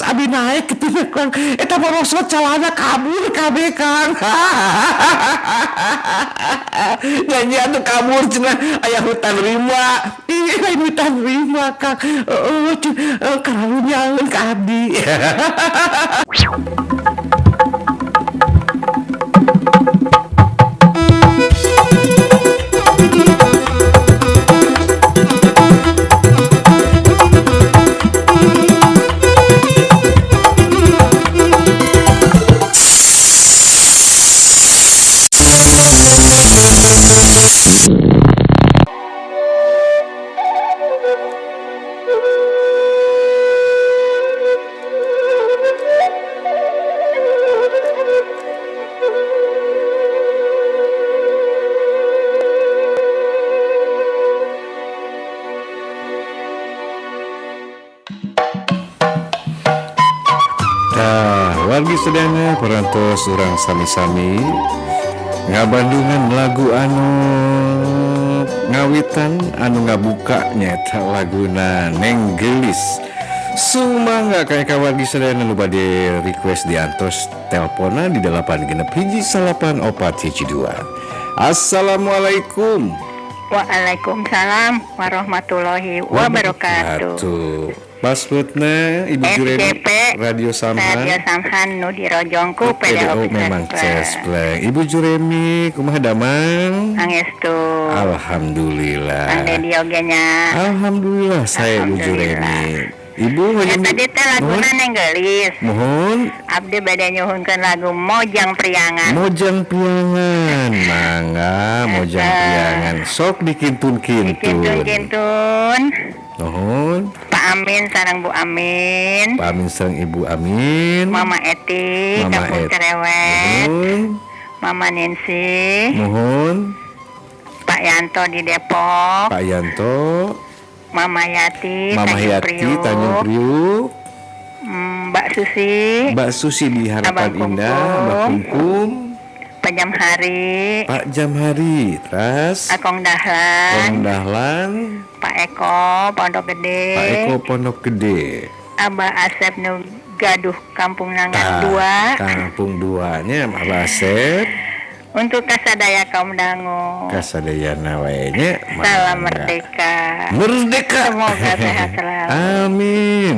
Abi naik gitu Kang. Eta morosot calana kabur kabeh, Kang. Nyanyi atuh kabur cenah aya hutan rimba. Ih, lain hutan rimba, Kang. Heeh, kararunyaeun ka abdi. Tah, wargi sadayana, parantos urang sami-sami ngabandungan lagu anu ngawitan, anu ngabuka, nyaeta laguna Neng Gelis. Sumangga ka wargi sadayana nu bade request, diantos teleponan di 861 9412. Assalamualaikum. Waalaikumsalam warahmatullahi wabarakatuh. Passwordna Ibu Juremi. SCP. Radio Samhan. Radio Samhan nu dirojong ku PDO. PDO memang Cespleng. Ibu Juremi, kumaha damang? Pangestu. Alhamdulillah. Kang Dedi oge nya. Alhamdulillah saya, Ibu Juremi. Ibu Ya, hoyong tadi teh laguna Neng Gelis. Mohon. Abdi bade nyuhunkeun lagu Mojang Priangan. Mojang Priangan. Mangga, Mojang Priangan. Sok dikintun-kintun. Kintun-kintun. Mohon. Pak Amin sareng Bu Amin. Pak Amin sareng Ibu Amin. Mama Eti, Mama Kampung Et. Cerewet. Mohon. Mama Nancy. Mohon. Pak Yanto di Depok. Pak Yanto. Mama Yati, Mama Tanjung Yati Priuk. Tanjung Priuk. Mbak Susi. Mbak Susi di Harapan Abang Indah, Mbak Kumkum. Kumkum. Pak Jamhari. Pak Jamhari, terus Akong Dahlan. Akong Dahlan. Pak Eko Pondok Gede. Pak Eko Pondok Gede. Abah Asep nu gaduh Kampung Nangan Tah, 2. Kampung 2-nya Abah Asep. Untuk kasadaya kaum dangu. Kasadayana wae nya. Salam Mangga. merdeka. Merdeka. Semoga sehat selalu. Amin.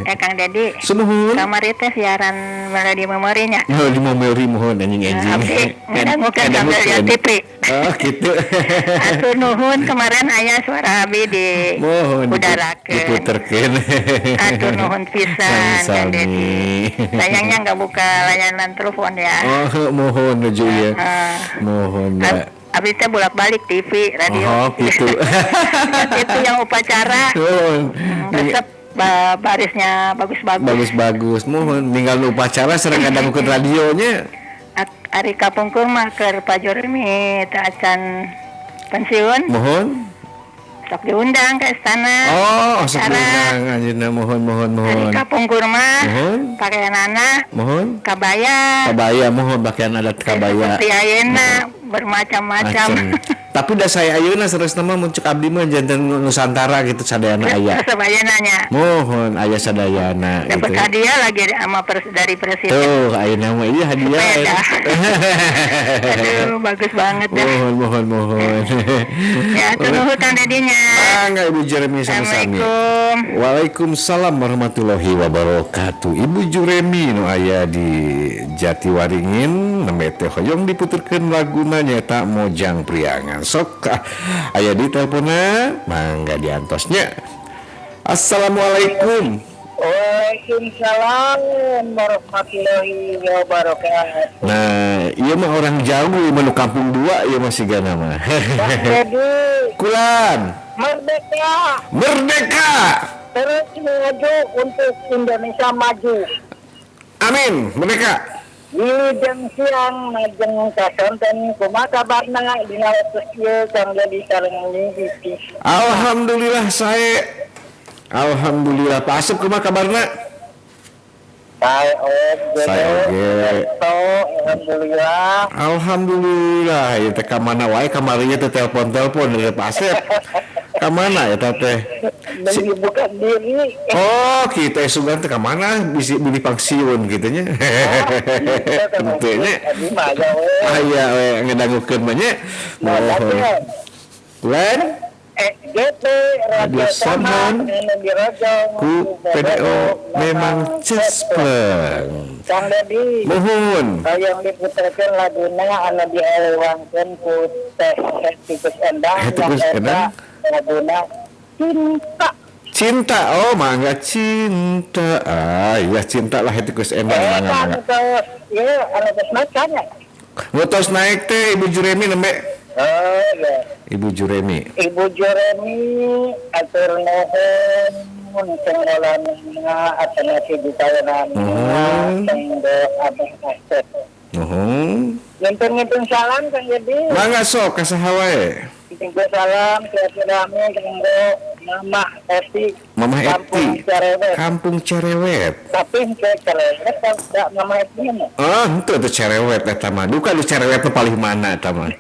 Eh, Kang Dedi. Sumuhun. Kamari teh siaran Melodi Memorinya. Melodi Memori, mohon anjing-anjing. Abdi ngadangukeun sambil lihat TV. Oh, gitu. Atur nuhun, kemarin aya suara abi di Mohon udarakeun. diputerkeun. Atur nuhun pisan, Kang Sami-sami. Dedi. Sayangnya nggak buka layanan telepon ya. Oh, mohon nuju ya. Heeh. Mohon, Mbak. Abi teh bolak-balik TV, radio. Oh, gitu. Itu yang upacara. Mohon. Resep barisnya bagus-bagus. Bagus-bagus. Mohon ninggal nu upacara sareng ngadangukeun radionya. Ari kapungkur mah keur Pak Juremi teu acan pensiun. Mohon. Sok diundang ke istana. Oh, sok Acara. diundang anjeunna, mohon mohon Ari mohon. kapungkur mah Mohon. pakaianana Mohon. kabaya. Kabaya, mohon pakaian adat kabaya. Seperti ayeuna bermacam-macam. Macem. Tapi da saya ayeuna serius mah, mun cek abdi mah janten Nusantara gitu sadayana aya. Resep ayeuna nya. Mohon, aya sadayana Dapat gitu. hadiah lagi sama dari presiden. Tuh, ayeuna mah iya hadiah. Sepeda. Aduh, bagus banget dah. Mohon mohon mohon. Ya, nuhun Kang Dedinya. Mangga, Ibu Jeremy, sami-sami. Assalamualaikum. Waalaikumsalam warahmatullahi wabarakatuh. Ibu Juremi nu aya di Jatiwaringin nembe teh hoyong diputerkeun laguna nyaeta Mojang Priangan. Sok ah, aya di teleponna, mangga diantosnya. Assalamualaikum. Waalaikumsalam warahmatullahi wabarakatuh. Nah, ieu mah orang jauh, ieu mah nu kampung dua ieu mah sigana mah. Bang Dedi, Kulan. Merdeka. Merdeka. Terus maju untuk Indonesia maju. Amin, merdeka. Wilujeng siang, majeng kasonten, kumaha kabarna dina waktu ieu, Kang Dedi sareng Nyi? Alhamdulillah saya. Alhamdulillah. Pak Asep, kumaha kabarna? Sae oge. Sae oge. Alhamdulillah. Alhamdulillah, ya teh ka mana wae kamarinya teh telepon-telepon dari Pak Asep. Ka mana eta teh? Menyibukkan diri. Oh, kita sugan teh ka mana bisi beli pangsiun kitu nya. Henteu nya. Aya we ngedangukeun mah nya. Mohon. Len GP Radio Sonhan ku PDO memang cespleng. Kang Dedi. Mohon. Hoyong diputerkeun laguna anu dielewangkeun ku Teh Hetikus Endang. Hetikus Endang. Laguna Cinta. Cinta, oh mangga cinta. Ah, iya cinta lah Hetikus Endang mangga mangga. Iya, anu tos naik kan ya? Nu tos naik teh Ibu Juremi nembe. Oh iya. Ibu Juremi. Ibu Juremi atur nuhun senggolanana atenasi ditawanana senggo Abah Asep. Nuhun. Ngintung-ngintung salam Kang Dedi. Mangga sok ka saha wae. Ngintung salam silaturahmi kanggo Mamah Eti. Mamah Eti. Kampung Cerewet. Kampung Cerewet. Tapi henteu Cerewet kan Mamah Eti mah. Oh, henteu teh Cerewet eta mah. Duka nu Cerewet teh palih mana eta mah.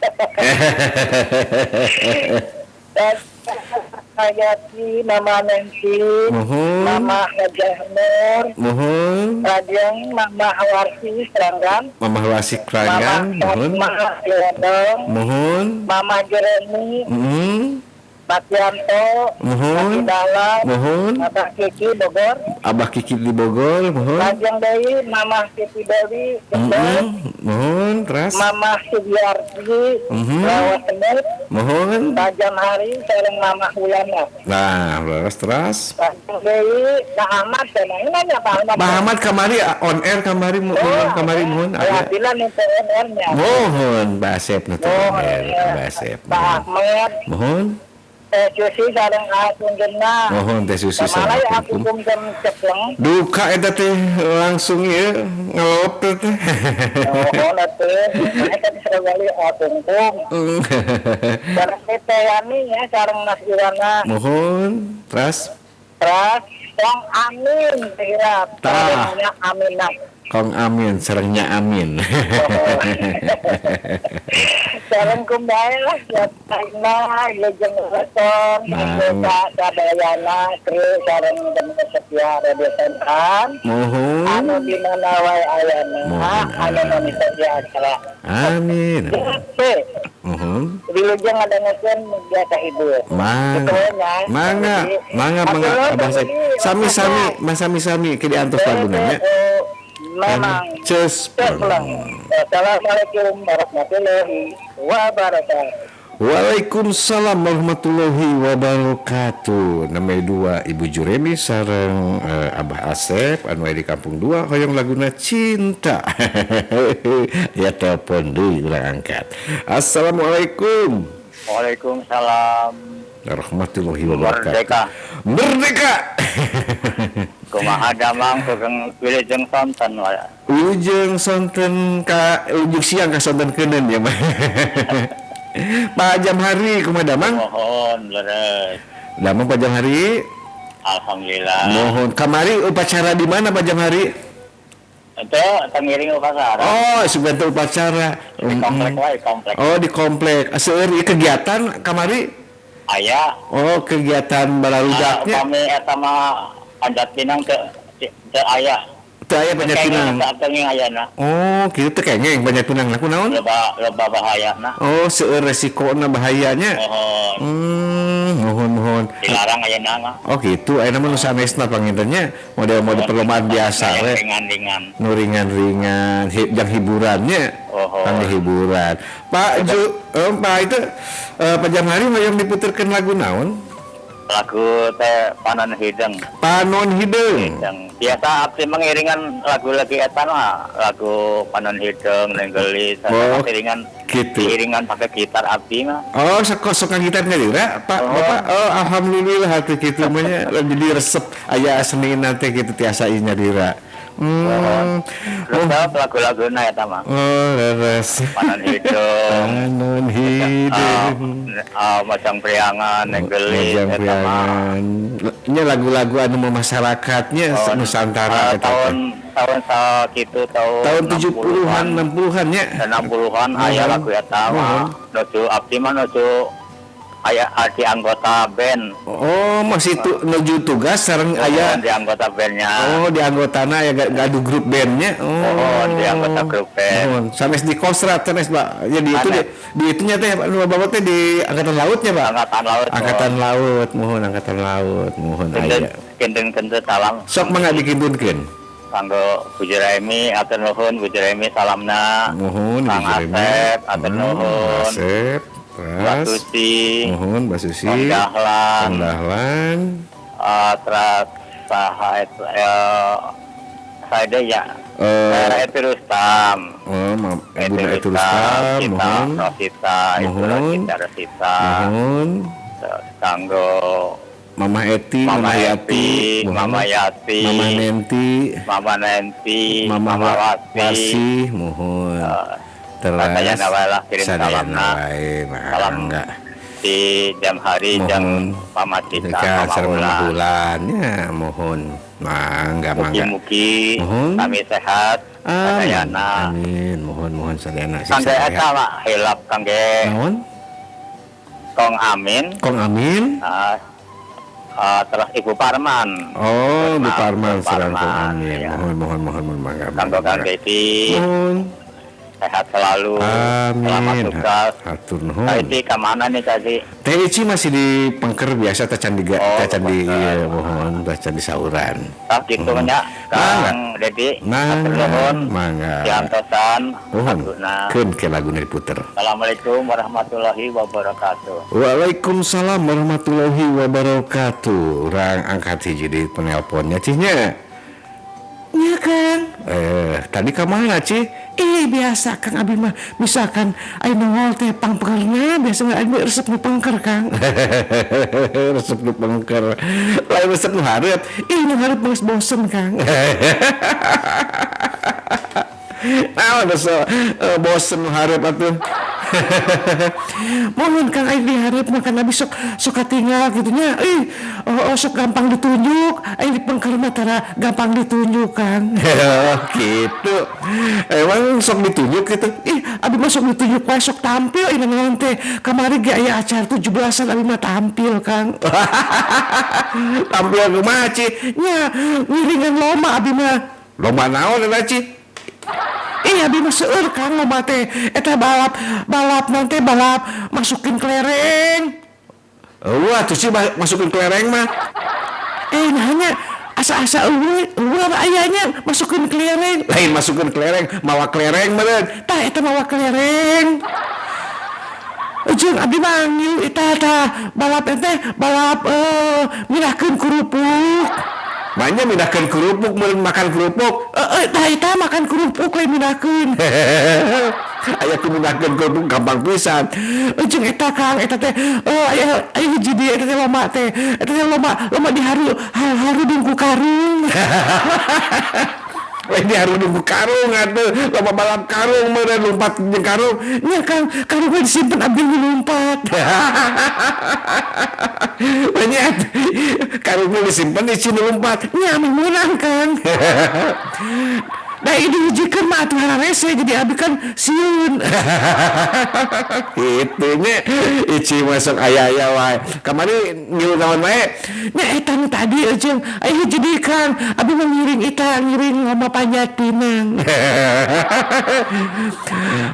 Hayati, Mama Nancy, Muhun. Mama Hajah Nur, Muhun. Rajeng, Mama Warsi Seranggan, Mama Warsi Keranggan, Mama Fatma Ciledong, Muhun. Mama Jeremy, Pak Yanto, Muhun. Pak Dalam, Muhun. Abah Kiki Bogor, Abah Kiki di Bogor, Muhun. Rajeng Dewi, Mama Siti Dewi, Jember, Muhun, terus Mama Sugiarti, Rawa Semut, Muhun. Tajam Hari, sareng Mama Huyana. Nah, terus terus. Rajeng Dewi, Pak Ahmad, dan ini nanya Pak Ahmad. Pak Ahmad kamari on air kamari muhun kamari muhun. Alhamdulillah nih on airnya. Muhun, Pak Asep nih on air, Pak Asep. Pak Ahmad. Muhun. Teh Susi sareng Akunjena. Mohon Teh Susi sareng Akunjena. Duka eta teh langsung ieu ngelop teh. Mohon atuh. Eta disebali Akungkum. Sareng Teh Yani ya sareng Mas Iwana. Mohon, terus. Terus Kong Amin kira. Tah. Aminah. Kong Amin, sarengnya Amin. Sareng kumbae lah siapa lejeng reton anggota sadayana kru sareng teman setia Radio Sonhan. Mohon. Anu di mana wae ayana, anu manita di acara. Amin. Mohon. Wilujeng ngadangukeun mugia kahibur. Mangga. Mangga, mangga, mangga Abah Said. Sami-sami, mas sami-sami ke diantos laguna nya. Memang cespleng. Assalamualaikum warahmatullahi wabarakatuh. Waalaikumsalam warahmatullahi wabarakatuh. Namanya dua Ibu Juremi sareng Abah Asep anu aya di Kampung 2 hoyong laguna Cinta. Ya telepon deui urang angkat. Assalamualaikum. Waalaikumsalam warahmatullahi wabarakatuh. Merdeka. Merdeka. Kumaha damang sugeng wilujeng sonten wae. Wilujeng sonten ka wilujeng siang ka sonten keuneun ya mah. Pak Jamhari kumaha damang? Mohon leres. Damang Pak Jamhari? Alhamdulillah. Mohon kamari upacara di mana Pak Jamhari? Itu tengiring upacara. Oh, sebentar upacara. Di komplek wae, komplek. Oh, di komplek. Seueur ieu kegiatan kamari? Aya. Oh, kegiatan balarudaknya. Kami eta mah Panjat Pinang ke aya. Teu aya Panjat Pinang. Kenging ayana. Oh, kitu teh kenging Panjat Pinang. Lah kunaon? Loba bahayana. Oh, seueur resikona bahayanya. Mohon. Mohon mohon. Dilarang ayeuna mah. Oh, kitu. Ayeuna mah nu sanesna pangintennya model-model perlombaan biasa we. Ringan-ringan. Nu ringan-ringan, jang hiburannya. Oh. Kangge hiburan. Pak Ju, Pak itu Pak Jamhari hoyong diputerkeun lagu naon? Lagu teh Panon Hideung. Panon Hideung. Biasa abdi mengiringan lagu lagi eta mah, lagu Panon Hideung, Nenggelis, oh, iringan gitu. Iringan pakai gitar abdi mah. Oh, sok gitar nyalira, Pak. Oh. Bapak, oh alhamdulillah hati kitu mah nya jadi resep aya seni nanti kitu tiasa nyalira. Resep lagu-laguna eta mah. Oh, leres. Panon Hideung. Panon Hideung. Mojang Priangan, Nenggelis, Mojang Priangan. Nya lagu-lagu anu masyarakatnya Nusantara eta. Tahun sakitu tahun 70-an, 60-an nya. 60-an aya lagu eta mah. Nuju abdi mah nuju Aya di anggota band. Oh, masih nuju tugas sareng aya di anggota bandnya. Oh, di anggotana aya gaduh grup bandnya. Oh, di anggota grup band. Oh, sanes di Kostrad sanes, Pak. Ya di itu di itunya teh Bapak teh di angkatan lautnya, Pak. Angkatan laut. Angkatan laut, mohon angkatan laut, mohon aya. Kinten-kinten salam. Sok mangga dikintunkeun. Kanggo Bu Jeremy, atur nuhun Bu Jeremy salamna. Nuhun Kang Asep, atur nuhun. Asep. Mbak Susi, mohon Mbak Susi, Kang Dahlan, terus saha saya ya, Eti Rustam, Bunda Eti Rustam, mohon, Rosita, mohon, Rosita, mohon, kanggo Mama Eti, Mama Yati, Mama Yati, Mama Nenti, Mama Nenti, Mama Wasi, mohon. Terus kirim salam salam di jam hari jam Mama Cita, Mama Bulan ya, mohon mangga mangga. Mugi-mugi kami sehat. Amin. Amin. Mohon mohon sadayana. Kangge eta Pak hilap kangge. Naon? Kong Amin. Kong Amin. Terus Ibu Parman. Oh, Ibu Parman sareng Kong Amin. Mohon mohon mohon mangga. Kanggo Kang Dedi. Mohon. Sehat selalu. Amin. Selamat tugas. Hatur nuhun. Teh Ici kemana nih tadi? Teh Ici masih di Pengker biasa tacan di tacan di iya, mohon tacan di sauran. Ah gitu nya Kang Dedi. Hatur nuhun. Mangga. Diantosan. Mohon. Keun ke laguna diputer. Assalamualaikum warahmatullahi wabarakatuh. Waalaikumsalam warahmatullahi wabarakatuh. Urang angkat hiji di penelponnya cihnya. Iya Kang. Tadi ka mana Ci? Biasa Kang abi mah misalkan aya nongol teh pangpengkerna biasa abi resep nu pengker Kang. Resep nu pengker. Lain resep nu hareup. Ih nu hareup geus bosen Kang. Nah, bosen nu hareup atuh. Mohon Kang aing dihareup mah kan abi sok sok katinggal kitu nya. Ih, oh, sok gampang ditunjuk, aing di pengker mah tara gampang ditunjuk Kang. Gitu. Emang sok ditunjuk gitu. Ih, abi mah sok ditunjuk wae sok tampil ini naon teh. Kamari ge aya acara 17-an abi mah tampil Kang. Tampil kumaha Ci? Nya, ngiringan lomba abi mah. Lomba naon eta Ci? Ih, abi mah seueur Kang lomba teh. Eta balap, balap nanti balap masukin kelereng. Wah, tuh sih masukin kelereng mah. Nanya asa-asa eueuh ayahnya masukin kelereng. Lain masukin kelereng, mawa kelereng meureun. Tah eta mawa kelereng. Jeung abdi mah ngilu eta tah balap teh balap mindahkeun kerupuk. Banyak mindahkeun kerupuk, meureun makan kerupuk. Tah eta makan kerupuk lain mindahkeun. Aya ku mindahkeun kerupuk gampang pisan. Jeung eta Kang, eta teh aya aya hiji deui eta teh lomba teh. Eta teh lomba lomba diharu harudung ku karung. Lain diharudung ku karung atuh, lomba balap karung meureun lompat jeung karung. Nya Kang, karungna disimpen abdi lompat. Banyak karungna disimpen di sini lompat. Nya mah meunang Kang. Da ini dihijikeun mah atuh hararese jadi abi kan sieun. Kitu nya Ici masuk aya-aya wae. Kamari ngilu naon wae? Nya eta nu tadi jeung aya hiji deui Kang, abi mah ngiring eta ngiring lomba panjat pinang.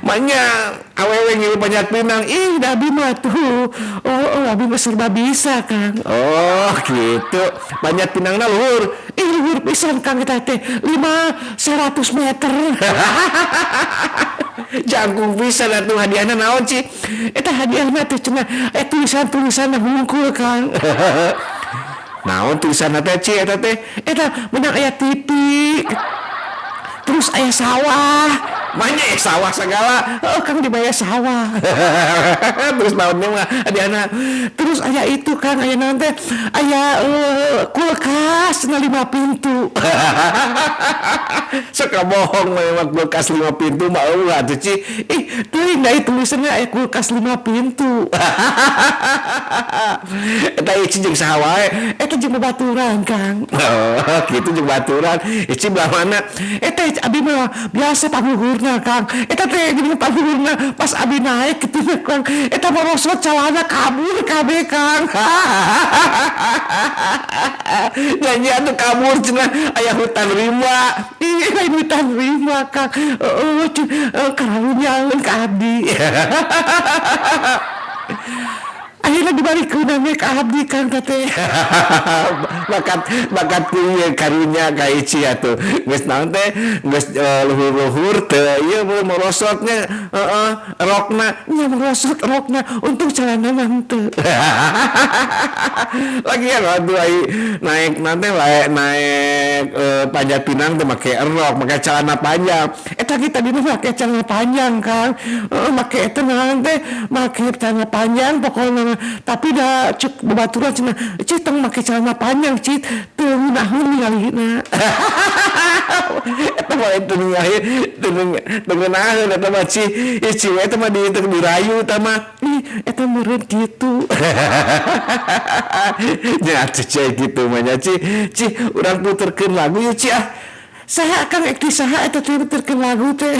Manya awewe ngilu panjat pinang. Ih, da abi mah tuh. Oh, abi mah serba bisa Kang. Oh, gitu. Panjat pinangna luhur. Ih, luhur pisan Kang eta teh 500 meter. Jangkung pisan atuh hadiahna naon Ci? Eta hadiahna teh cenah tulisan-tulisanna hungkul Kang. Naon tulisanna teh Ci eta teh? Eta menang aya TV. Terus aya sawah. Banyak ya sawah segala. Oh, Kang dibayar sawah. Terus naonnya mah hadiahna. Terus aya itu Kang, aya naon teh? Aya kulkas na 5 pintu. Sok Kabohong mah kulkas 5 pintu mah eueuh atuh Ci. Ih, teuing da tulisanna aya kulkas 5 pintu. Eta Ici jeung saha wae? Eta jeung babaturan, Kang. Oh, kitu jeung baturan. Ici belah mana? Eta abi mah biasa paguhurna, Kang. Eta teh jeung paguhurna pas abi naik kitu Kang. Eta morosot calana kabur kabeh, Kang. Nyanyi atuh kabur cenah aya hutan rimba. Ih, lain hutan rimba, Kang. Heeh, kararunyaeun ka abdi. Akhirnya dibalikeun we ka abdi, Kang teh. Bakat kuy karunya ka Ici atuh. Geus naon teh? Geus luhur-luhur teu ieu merosotnya, heeh, rokna nya merosot rokna, untung celana mah henteu. Lagian aduh ai naik nanti naik panjat pinang teh make rok, make celana panjang. Eta ge tadi mah make celana panjang, Kang. Heeh, make eta naon teh? Make celana panjang pokona. Tapi da cek babaturan cenah, "Ci tong make celana panjang, Ci, teu ngeunaheun ningalina." Eta mah teu ningali teu ngeunaheun eta mah Ci. Ih, Ci eta mah di teu dirayu eta mah. Ih, eta meureun kitu. Nya atuh Ci kitu mah nya Ci. Ci, urang puterkeun lagu yeuh Ci ah. Saha Kang ek di saha eta teh puterkeun lagu teh?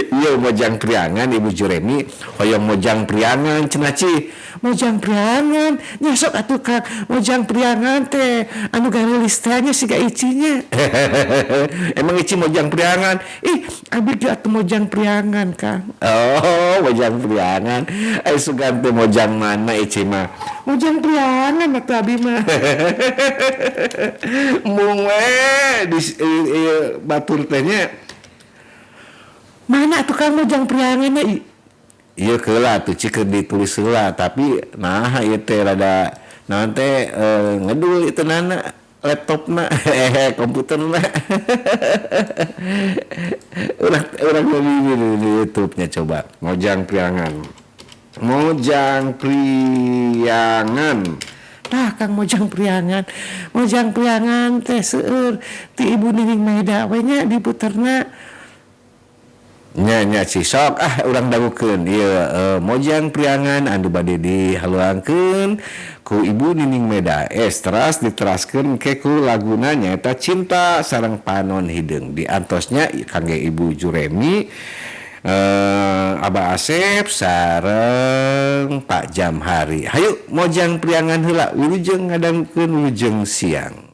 Ieu Mojang Priangan Ibu Juremi hoyong Mojang Priangan cenah Ci. Mojang Priangan nya sok atuh Kang, Mojang Priangan teh anu gareulis teh nya siga Ici nya. Emang Ici Mojang Priangan? Ih, abi ge atuh Mojang Priangan, Kang. Oh, Mojang Priangan. Ai sugan teh Mojang mana Ici mah? Mojang Priangan atuh abi mah. Mung we di batur teh nya. Mana atuh Kang Mojang Priangan nya? Ieu keula atuh Ci keur ditulis heula, tapi nah ieu teh rada naon teh ngedul itu nana laptopna komputerna. Urang di YouTube-nya coba Mojang Priangan. Mojang Priangan. Tah Kang Mojang Priangan. Mojang Priangan teh seueur ti Ibu Nining Meda we nya diputerna. Nya nya Ci sok ah urang dangukeun ieu Mojang Priangan anu bade dihaluangkeun ku Ibu Nining Meda. Teras diteraskeun ke ku laguna nyaeta Cinta sareng Panon Hideung. Diantosnya kangge Ibu Juremi, Abah Asep sareng Pak Jamhari. Hayu Mojang Priangan heula, wilujeng ngadangukeun, wilujeng siang.